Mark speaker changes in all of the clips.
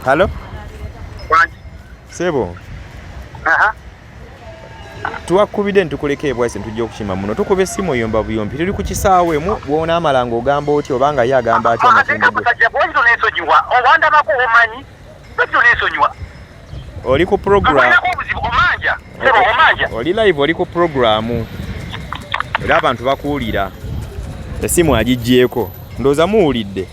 Speaker 1: Halo sebo. Twakubidde ntukuleka ebwase ntujja okukima muno tukuba essimu oyomba buyombi tuli ku kisaawe emu bw'onaamala ng'ogamba otya obanga ye agamba atya oli ku program oli live oli ku programu era abantu bakuwulira essimu agiggyeko ndowooza muwulidde.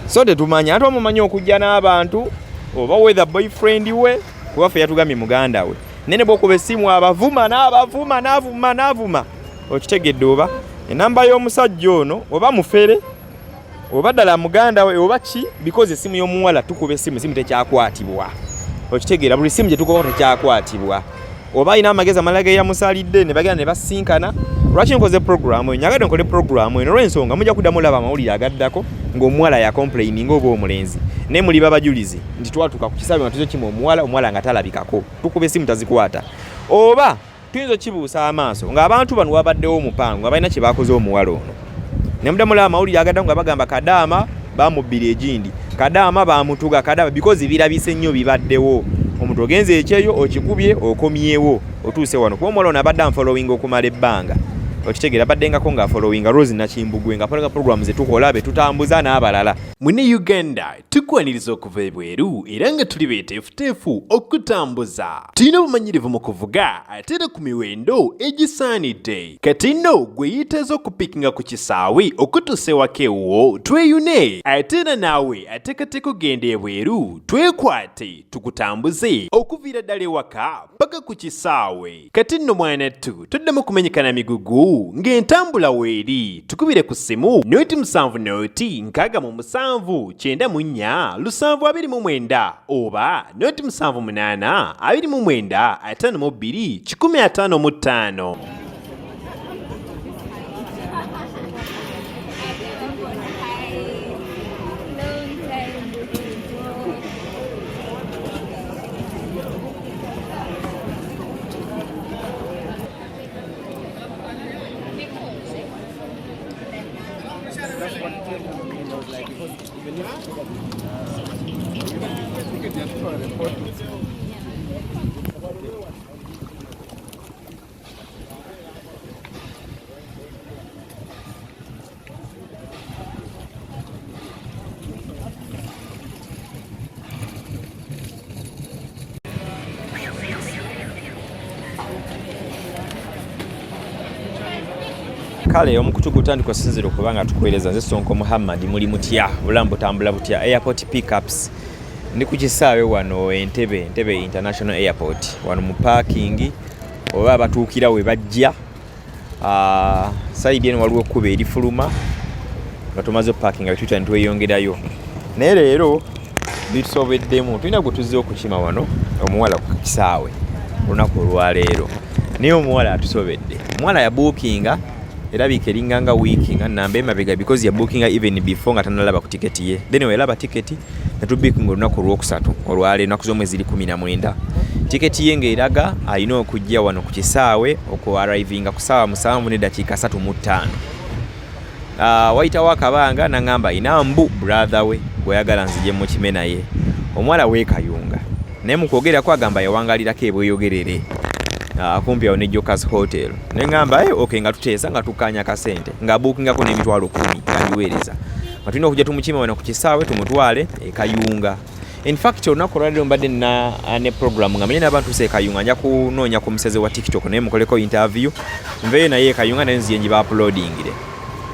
Speaker 1: So tetumanya ate omumanyi okujja n'abantu oba whether boyfriend we kuba ffe yatugambye muganda we nene bwokuba essimu abavuma n'abavuma n'avuma n'avuma okitegedde oba enamba y'omusajja ono oba mufere oba ddala muganda we oba ki because essimu y'omuwala tukuba essimu esimu tekyakwatibwa okitegeera buli simu gye tukuba tekyakwatibwa oba alina amagezi amalala ge yamusalidde ne bagenda ne basinkana. Lwaki nkoze programu eyo? Nyagadde nkole programu eno olw'ensonga mujja kuddamu olaba amawulire agaddako ng'omuwala ya complaining oba omulenzi, naye muli babajulizi nti twatuuka ku kisaawe nga tuze kima omuwala, omuwala nga talabikako, tukuba essimu tazikwata. Oba tuyinza okukibuusa amaaso ng'abantu bano wabaddewo omupango nga balina kye bakoze omuwala ono, ne muddamu olaba amawulire agaddako nga bagamba Kadaama bamubbira egindi, Kadaama bamutuga, Kadaama, because birabise nnyo bibaddewo. Omuntu ogenze ekyeyo okikubye okomyewo otuuse wano kuba omuwala ono abadde anfollowinga okumala ebbanga, okitegeera, abaddengako ng'afollowinga Rose Nakimbugwe nga afollowinga program ze tukola be tutambuza n'abalala.
Speaker 2: Mune Uganda tukwaniriza okuva ebweru era nga tuli beeteefuteefu okutambuza. Tulina obumanyirivu mu kuvuga ate era ku miwendo egisaanidde. Kati nno gwe yeetaaza okupikinga ku kisaawe okutuusa ewaka ewuwo tweyune, ate era naawe ateekateeka okugenda ebweru twekwate tukutambuze okuviira ddala ewaka paka ku kisaawe. Kati nno mwanattu toddamu kumenyeka na migugu ng'entambula weeri. Tukubire ku ssimu noti 7 noti 67 94 729 oba noti 7 8 29 52 155.
Speaker 1: Kale omukutu gutandika osinzira okuba nga tukuweereza. Nze Sonko Muhammad. Muli mutya? Obulamu butambula butya? Airport pickups, ndi ku kisaawe wano Entebbe, Entebbe International Airport, wano mu parking oba abatuukira we bajja. Side eno waliwo ekkubo erifuluma nga tumaze okuparkinga betuyita ntweyongerayo, naye leero bitusobeddemu. Tulina gwe tuzze okukima wano, omuwala ku kisaawe olunaku olwaleero, naye omuwala atusobedde. Omuwala yabuukinga erabika eringa nga wiiki nga namba emabega, because yabuukinga even before nga tanalaba ku tiketi ye. Then weyalaba tiketi netubiikinga olunaku olwokusatu olwaleero, ennaku z'omwezi ziri 19, tiketi ye ng'eraga alina okujja wano ku kisaawe oku arrivinga ku ssaawa 7:35. Wayitawo akabanga naŋŋamba ayina mbu brother we gweyagala nzije mukime, naye omuwala weekayunga, naye mu kwogerako agamba yawangalirako ebweyogerere kumpi awo ne Jokers Hotel. Ne ŋŋamba eh, okay, nga tuteesa nga tukkaanya akasente nga buukingako n'emitwalo 10 ng'agiweereza nga tulina okujja tumukime wano ku kisaawe tumutwale e Kayunga. In fact olunaku olwaleero mbadde na ne program nga manye n'abantu e Kayunga, nja kunoonya ku museze wa TikTok naye mukoleko interview, nveeyo naye e Kayunga naye nzije ngiba uploadingire.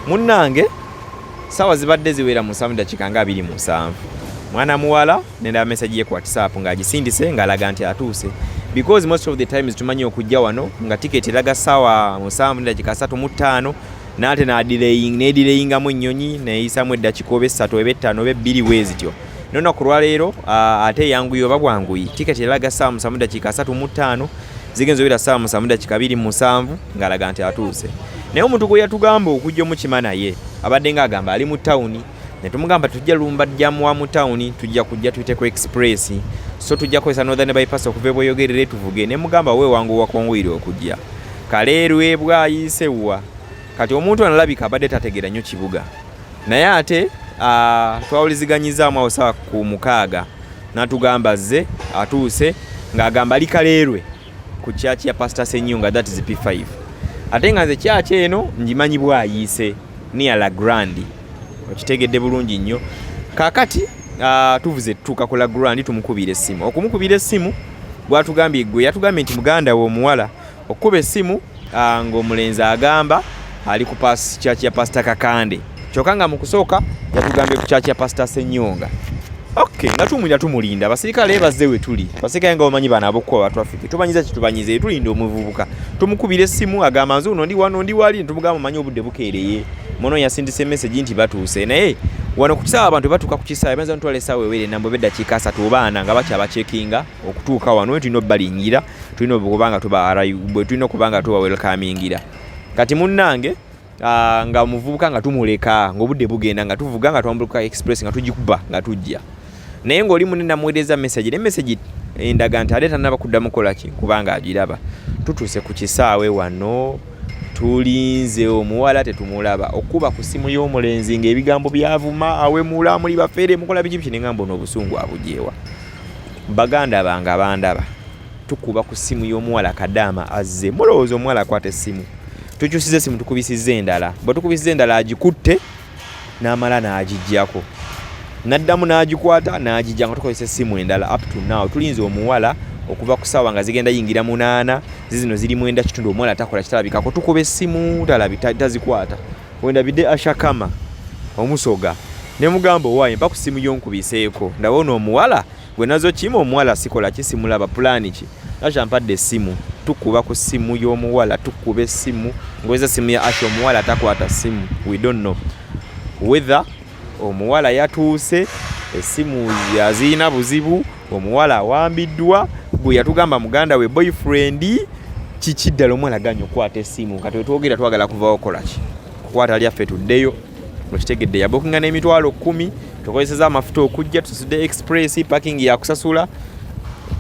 Speaker 1: Munnange saawa zibadde ziwera 7 dakiika nga 27, mwana muwala nendaba message ye ku WhatsApp ng'agisindise ng'alaga nti atuuse, because most of the times tumanyi okujja wano nga tiketi eraga ssaawa 7:35, n'ate n'edelayingamu ennyonyi neeyisamu eddakiika oba 3 oba 5 oba 2 bwe zityo. N'olunaku lwaleero ate eyanguyi oba bwanguyi, tiketi eraga ssaawa 7:35, zigenza obera ssaawa 7:27 ng'alaga nti atuuse. Naye omuntu gwe yatugamba okujja omukima naye abadde ng'agamba ali mu tawuni, ne tumugamba tujja lumba jam wa mu tawuni, tujja kujja tuyite ku express, so tujja kukozesa Northern Bypass okuva ebweyogerere tuvuge. Ne mugamba weewanguwa kwonguyire okujja Kaleerwe bwayiise wa. Kati omuntu ono alabika abadde tategeera nnyo kibuga, naye ate Twawuliziganyizaamu awo saawa ku 6 n'atugamba azze atuuse, ng'agamba ali Kaleerwe ku church ya Pastor Senyonga, that is P5. Ate nga nze church eno ngimanyi bwayiise near La Grande, okitegedde bulungi nnyo. Kaakati tuvuze tutuuka ku La Grande, tumukubira essimu. Okumukubira essimu, gwatugambye gwe yatugambye nti muganda we omuwala. Okukuba essimu, ng'omulenzi agamba ali ku church ya Pastor Kakande, kyokka nga mu kusooka yatugambye ku church ya Pastor Senyonga. Okay, nga tumulira tumulinda, abasirikale bazze we tuli. Abasirikale nga omanyi bano abokukuba ba traffic, tubanyiza kitubanyize, tulinda omuvubuka. Tumukubira essimu, agamba nze uno ndi wano, ndi wali. Tumugamba omanyi obudde bukeereye, muno yasindise message nti batuuse. Naye wano ku kisaawe abantu batuuka ku kisaawe bayinza ntwala essaawa ewere enambo oba eddakiika 30 oba 40 nga bakyabacekinga okutuuka wano. Tulina obbalingira, tulina okuba nga tulina okuba nga tuba welcomingira. Kati munnange, nga omuvubuka nga tumuleka ng'obudde bugenda, nga tuvuga nga twambuka express nga tugikuba nga tujja, naye ng'oli munne namuweereza message, ne message endaga nti ate tannaba kuddamu kukola ki kubanga agiraba. Tutuuse ku kisaawe wano, tulinze omuwala, tetumulaba. Okuba ku ssimu y'omulenzi ng'ebigambo byavuma, awemula, muli bafeere, mukola biki biki. Neŋŋamba ono obusungu abujeewa? Baganda bange abandaba, tukuba ku ssimu y'omuwala, kadaama azze. Mulowooza omuwala akwata essimu? Tukyusiza essimu, tukubisiza endala. Bwe tukubisiza endala, agikutte n'amala n'agiggyako, n'addamu n'agikwata n'agijja, nga tukozesa essimu endala. Up to now tulinze omuwala okuva ku ssaawa nga zigenda yingira 8, zizino ziri 9:15, omuwala takola kitalabikako. Tukuba essimu tazikwata. Wendabidde Ashakama omusoga ne mugamba, owaaye mpa ku ssimu y'onkubiseeko, ndabona omuwala gwe nazo kimu. Omuwala sikola ki, simulaba, pulaani ki? Asha mpadde essimu, tukuba ku ssimu y'omuwala, tukuba essimu ngoweza essimu ya Asha, omuwala takwata ssimu. We don't know whether omuwala yatuuse, essimu yazirina buzibu, omuwala awambiddwa gwe yatugamba muganda we boyfriend, kiki ddala. Omuwala ganya okukwata essimu. Kati wetwogera twagala kuvawo kola ki, kukwata lyaffe tuddeyo. Okitegedde? Yabukinga n'emitwalo 10, tukozeseza amafuta okujja, tusasudde express, parking yakusasula,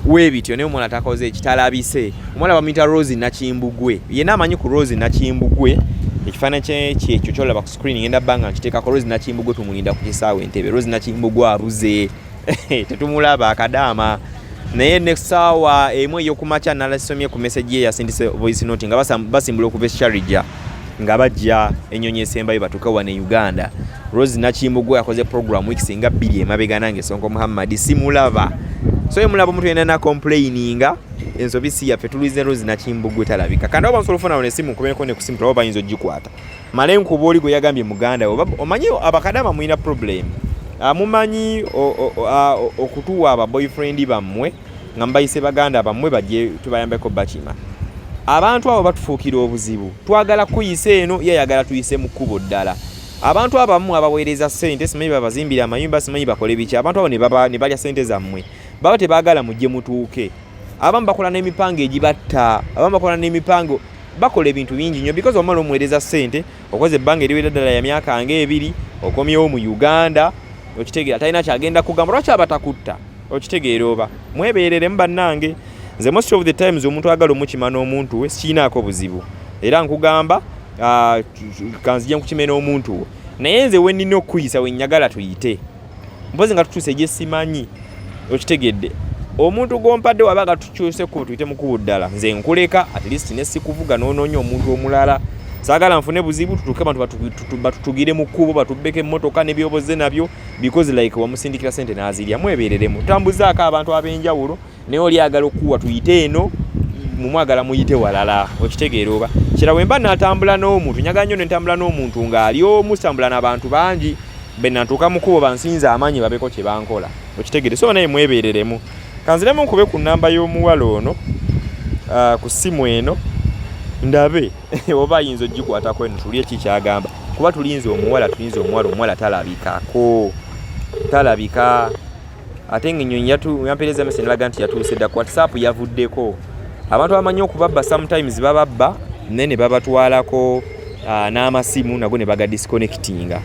Speaker 1: weebityo. Naye omuwala takoze ekitalabise. Omuwala bamuyita Rose Nakimbugwe. Yenna amanyi ku Rose Nakimbugwe, ekifaananyi kyekyo kyolaba ku screen, ngenda bbanga nkiteekako. Rose Nakimbugwe tumulinda ku kisaawe Entebe. Rose Nakimbugwe abuze, tetumulaba, akadaama. Naye nesaawa 1 ey'okumakya nalasomye ku message ye, yasindise voice note nga basimbula okuva e Sharjah nga bajja ennyonyi esembayo batuuke wano e Uganda. Rose Nakimbugwe yakoze program weeks nga 2 emabega. Nange Sonko Muhammad simulaba, so emulaba omuntu yenna na complaininga, ensobi si yaffe. Tulize Rose Nakimbugwe talabika. Kandi oba nsobola ofuna wano esimu nkubereko ne kusimu, tulaba bayinza ogikwata. Male nkuba oli gwe yagambye muganda we. Omanyi abakadama mulina problem, mumanyi okutuwa aba boyfriend bammwe nga mubayise baganda bammwe bajje tubayambeko bakima. Abantu abo batufuukira obuzibu. Twagala kuyisa eno, ye ayagala tuyise mu kkubo ddala. Abantu abamu abaweereza ssente, simanyi babazimbira amayumba, simanyi bakole biki, abantu abo ne balya ssente zammwe, baba tebaagala mujje mutuuke. Abamu bakola n'emipango egibatta, abamu bakola n'emipango, bakola ebintu bingi nnyo, because omala omuweereza ssente, okoze ebbanga eriwera ddala ya myaka nga 2, okomyewo mu Uganda, okitegeera, talina kyagenda kugamba. Lwaki abatakutta? Okitegeera oba? Mwebeereremu bannange. Nze most of the times omuntu agala omukima n'omuntu we sikiinaako buzibu, era nkugamba, kanzije nkukime n'omuntu we, naye nze we nnina okukuyisa we njagala tuyite, mpozi nga tutuuse gye simanyi. Okitegedde? Omuntu gwompadde waba nga tukyuse ku tuyite mukubu ddala, nze nkuleka, at least ne sikuvuga n'onoonya omuntu omulala. Saagala nfune buzibu, tutuuke abantu batutugire mu kkubo, batubbeko emmotoka n'ebyoboze nabyo, because like wamusindikira sente n'azirya. Mwebeereremu, tambuzaako abantu ab'enjawulo, naye oli agala okukuwa tuyite eno, mumwagala muyite walala. Okitegeera oba? Kira bwe mba natambula n'omuntu, njagala nnyo nentambula n'omuntu ng'ali omu, sitambula n'abantu bangi be natuuka mu kkubo bansinza amaanyi babeko kye bankola. Okitegere? So naye mwebeereremu. Kanziremu nkube ku namba y'omuwala ono, ku ssimu eno, ndabe oba ayinza ogikwatako eno, tuli eki kyagamba, kuba tulinze omuwala, tulinze omuwala, omuwala talabikako, talabika. Ate ng'ennyonyi yampeereza message nelaga nti yatuuse dda. Ku WhatsApp yavuddeko. Abantu abamanyi okubabba sometimes bababba naye ne babatwalako n'amasimu nago ne baga disconnectinga,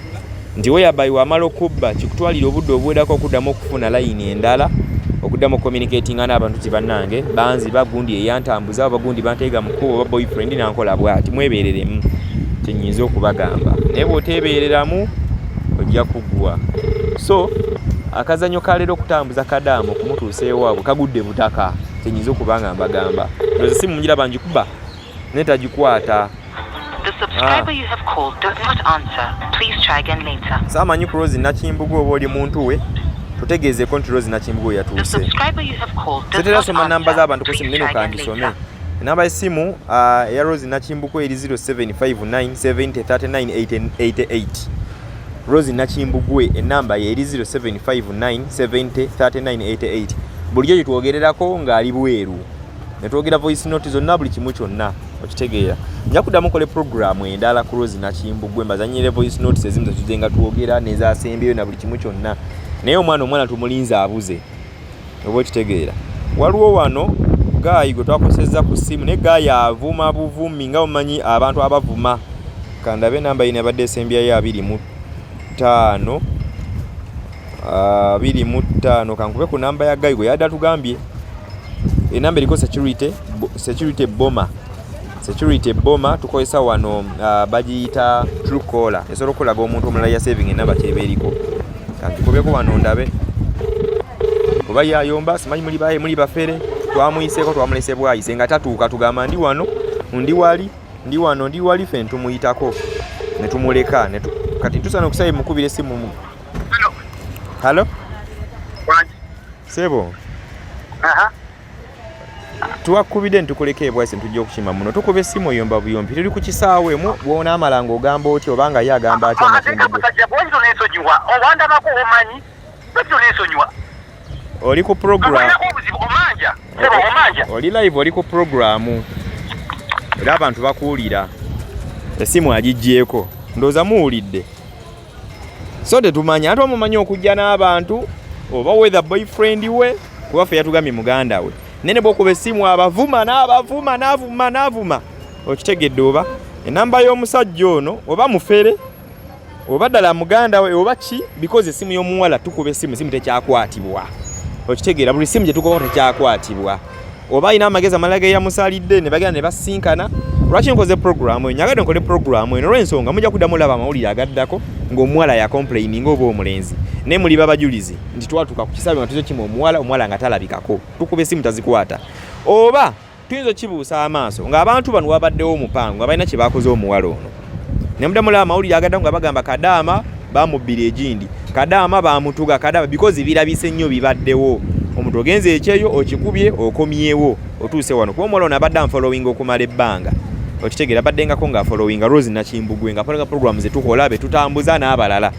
Speaker 1: nti whereby wamala okubba kikutwalira obudde obuwerako okuddamu okufuna layini endala, okuddamu ocommunicatinga n'abantu ti bannange banziba, gundi eyantambuza, oba gundi banteega mu kkubo, oba boyfriend nankola bwati. Mwebeereremu, kyenyinza okubagamba. Naye bw'oteebeereramu, Ojja kuggwa. So akazanyo ka leero okutambuza kadaama okumutuusa ewaabwe kagudde butaka, kyenyinza okuba nga mbagamba. Ndowooza essimu mugiraba ngikuba naye tagikwata.
Speaker 3: The subscriber you have called does not answer. Please try again later.
Speaker 1: Saamanyi ku Rose Nakimbugwe oba oli muntu we, tutegeezeeko nti Rose Nakimbugwe
Speaker 3: The
Speaker 1: yatuuse.
Speaker 3: subscriber you have called does
Speaker 1: Sitera
Speaker 3: not
Speaker 1: soma namba
Speaker 3: answer.
Speaker 1: z'abantu ku simu
Speaker 3: Please
Speaker 1: neno
Speaker 3: try again
Speaker 1: kangisome.
Speaker 3: later.
Speaker 1: Enamba y'essimu eya Rose Nakimbugwe eri 0759703988. Rose Nakimbugwe enamba ye eri 0759703988. Bulijjo gye twogererako ng'ali bweru. Ne twogera voice note zonna buli kimu kyonna okitegeera. Nja kuddamu nkole pulogulaamu endala ku Rose Nakimbugwe mbazannyire voice notes ezimu ze tuzze nga twogera n'ezasembyeyo na buli kimu kyonna. Naye omwana omwana tumulinze abuze. Oba okitegeera. Waliwo wano gaayi gwe twakosezza ku ssimu naye gaayi avuma buvumi nga omanyi abantu abavuma. Kandabe enamba yino ebadde esembyayo 25, 25. Kankube ku namba ya gaayi gwe yadde atugambye. Enamba eriko security, security boma. Security boma tukozesa wano, bagiyita true caller. Esobola okulaga omuntu omulala ya saving enamba kyeba eriko. Kankikubeko wano ndabe oba yayomba, simanyi muli baye muli bafere. Twamuyiseeko, twamulese bwayise nga tatuuka, tugamba ndi wano ndi wali ndi wano ndi wali, ffe ntumuyitako ne tumuleka ne kati ntusaana okusabe mukubira essimu mu Halo?
Speaker 4: Wangi.
Speaker 1: Sebo.
Speaker 4: Aha.
Speaker 1: Tuwakubidde ntukuleka ebwasi ntujja okukima muno. Tukuba essimu oyomba buyombi. Tuli ku kisaawe mu bw'onaamala ng'ogamba otya oba nga ye agamba atya
Speaker 4: Ate
Speaker 1: amatumbi ge.
Speaker 4: musajja bw'oyinza oneesonyiwa owandabako omanyi lwaki oneesonyiwa?
Speaker 1: Oli ku program.
Speaker 4: Olinako obuzibu omanja. Sebo omanja.
Speaker 1: Oli live, oli ku programu. Era abantu bakuwulira. Essimu agiggyeeko. Ndowooza muwulidde. So tetumanya ate omumanyi okujja n'abantu oba whether boyfriend we kuba ffe yatugambye muganda we. Naye ne bw'okuba essimu abavuma n'abavuma n'avuma n'avuma. Okitegedde oba? Enamba y'omusajja ono oba mufere oba ddala muganda we oba ki, because essimu y'omuwala tukuba essimu, essimu tekyakwatibwa. Okitegeera buli ssimu gye tukubako tekyakwatibwa. Oba alina amagezi amalala ge yamusalidde ne bagenda ne basinkana. Lwaki nkoze pulogulaamu eno? Nyagadde nkole pulogulaamu eno olw'ensonga mujja kuddamu olaba amawulire agaddako ng'omuwala yakomplaininga oba omulenzi. Naye muli babajulizi nti twatuuka ku kisaawe nga tuze kima omuwala, omuwala nga talabikako. Tukuba essimu tazikwata. Oba tuyinza okukibuusa amaaso ng'abantu bano wabaddewo omupango nga balina kye bakoze omuwala ono. Ne muddamu olaba amawulire agaddako nga bagamba Kadaama bamubbira egindi, Kadaama bamutuga, Kadaama because birabise nnyo bibaddewo. Omuntu ogenze ekyeyo okikubye okomyewo otuuse wano kuba omuwala ono abadde anfollowinga okumala ebbanga. Okitegeera abaddengako ng'afollowinga Rose Nakimbugwe ng'afollowinga program ze tukola be tutambuza n'abalala.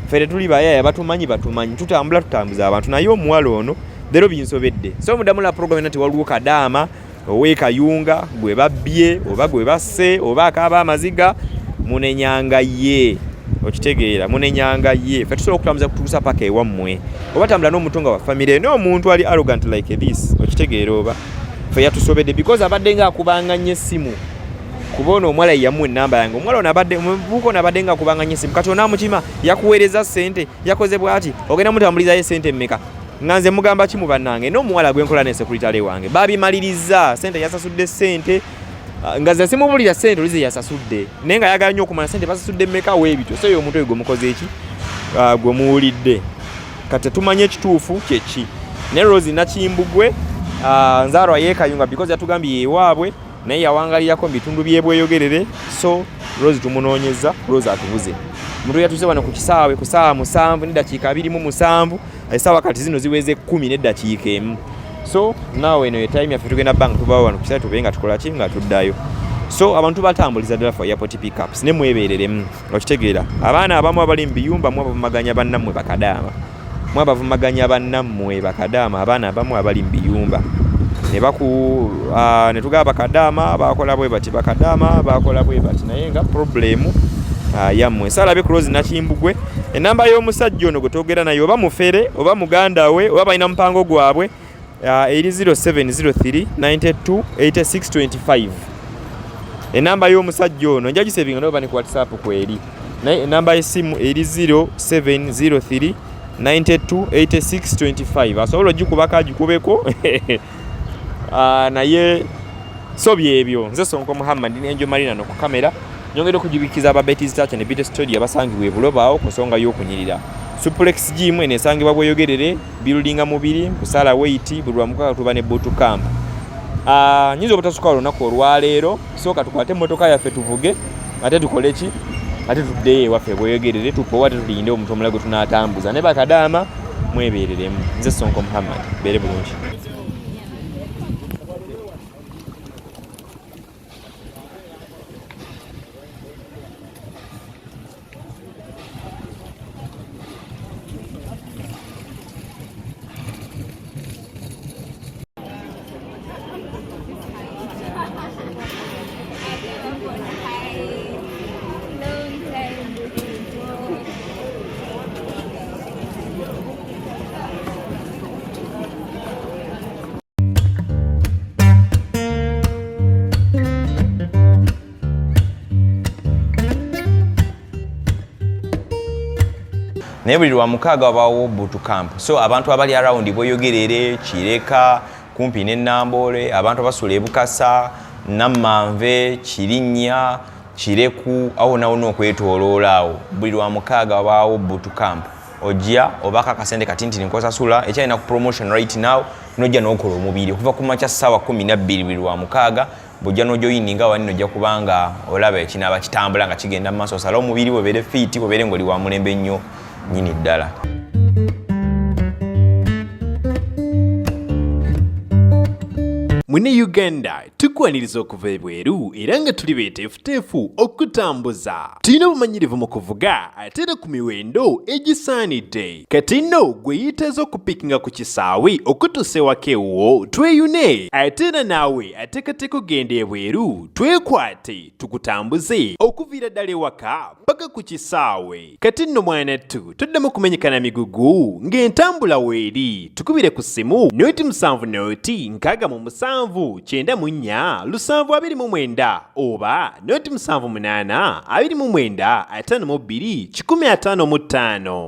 Speaker 1: Ffe tetuli bayaaya, batumanyi batumanyi, tutambula tutambuza abantu naye omuwala ono leero binsobedde. So muddamu olaba program eno nti waliwo Kadaama ow'e Kayunga gwe babbye oba gwe basse oba akaaba amaziga, munenyanga ye. Okitegeera munenyanga ye. Ffe tusobola okutambuza kutuusa paka ewammwe. Oba tambula n'omuntu nga wa family naye omuntu ali arrogant like this. Okitegeera oba ffe yatusobedde because abadde nga akubanga nnyo essimu. Kuba ono omuwala ye yamuwa ennamba yange. Omuwala ono abadde, omuvubuka ono abadde nga akubanga nnyo essimu. Kati onaamukima yakuweereza ssente, yakoze bw'ati, ogenda mutambulizayo ssente mmeka? Nga nze mugamba ki mu bannange n'omuwala gwe nkola ne sekuritale wange babimaliriza ssente, yasasudde ssente nga nze simubulira ssente oli ze yasasudde naye nga ayagala nnyo okumanya ssente basasudde mmeka weebityo. So oyo omuntu oyo gwe mukoze eki gwe muwulidde kati tetumanyi ekituufu kye ki. Naye Rose Nakimbugwe nzaalwa y'e Kayunga because yatugambye yewaabwe naye yawangalirako mu bitundu by'e Bweyogerere. So Rose tumunoonyeza, Rose atubuze. Omuntu yatuuse wano ku kisaawe ku ssaawa 7:27, essaawa kati zino ziweze 10:01. So naawe eno ye time yaffe, tugenda bbanga tubawo wano ku kisaawe tube nga tukola ki nga tuddayo. So abantu batambuliza ddala for airport pickups ne mwebeereremu. Okitegeera abaana abamu abali mu biyumba mwabavumaganya bannammwe bakadaama, mwabavumaganya bannammwe bakadaama, abaana abamu abali mu biyumba ne baku ne tugaba bakadaama bakola bwe bati, bakadaama bakola bwe bati, naye nga problemu yammwe. Saalabe ku Rose Nakimbugwe enamba y'omusajja ono gwe twogera naye oba mufere oba muganda we oba balina mupango gwabwe eri 0703 92 86 25. Enamba y'omusajja ono nja gisevinga noba ne ku WhatsApp kweri, naye enamba y'essimu eri 0703 92 86 25. Asobola ogikubako agikubeko. Naye so byebyo. Nze Sonko Muhammad ne Enjo Marina no ku kamera. Nyongera okujubikiza aba Betty's Touch ne Beauty Studio abasangibwa e Buloba awo ku nsonga y'okunyirira. Suplex Gym eno esangibwa Bweyogerere, buildinga mubiri, kusala weight, buli lwa mukaaga tuba ne boot camp. Nyinza obutasuka olunaku olwaleero, sooka tukwate emmotoka yaffe tuvuge, ate tukole ki? Ate tuddeyo ewaffe Bweyogerere, tupowe ate tulinde omuntu omulala gwe tunaatambuza. Ne bakadaama mwebeereremu. Nze Sonko Muhammad, beere bulungi. Naye buli lwa mukaaga wabaawo boot camp, so abantu abali around Bweyogerere, Kireka, kumpi ne Namboole, abantu abasula e Bukasa, Nammanve, Kirinnya, Kireku, awo nawona okwetooloola awo, buli lwa mukaaga wabaawo boot camp. Ojja obaako akasente katintini nkosasula ekyalina ku promotion right now, nojja n'okola omubiri okuva ku makya ssaawa 12 buli lwa mukaaga. Bw'ojja n'ojoyininga wano ojja kuba nga olaba ekinaaba kitambula nga kigenda mu maaso, osale omubiri obeere fiiti, obeere ng'oli wa mulembe nnyo nnyini ddala.
Speaker 2: Mune Uganda tukwaniriza okuva ebweru era nga tuli beeteefuteefu okutambuza. Tulina obumanyirivu mu kuvuga ate era ku miwendo egisaanidde. Kati nno gwe yeetaaza okupikinga ku kisaawe okutuusa ewaka ewuwo tweyune, ate era naawe ateekateeka okugenda ebweru twekwate tukutambuze okuviira ddala ewaka paka ku kisaawe. Kati nno mwanattu toddamu kumenyeka na migugu ng'entambula weeri. Tukubire ku ssimu noti 7 noti 67 94 729 oba noti 7 8 29 52 155.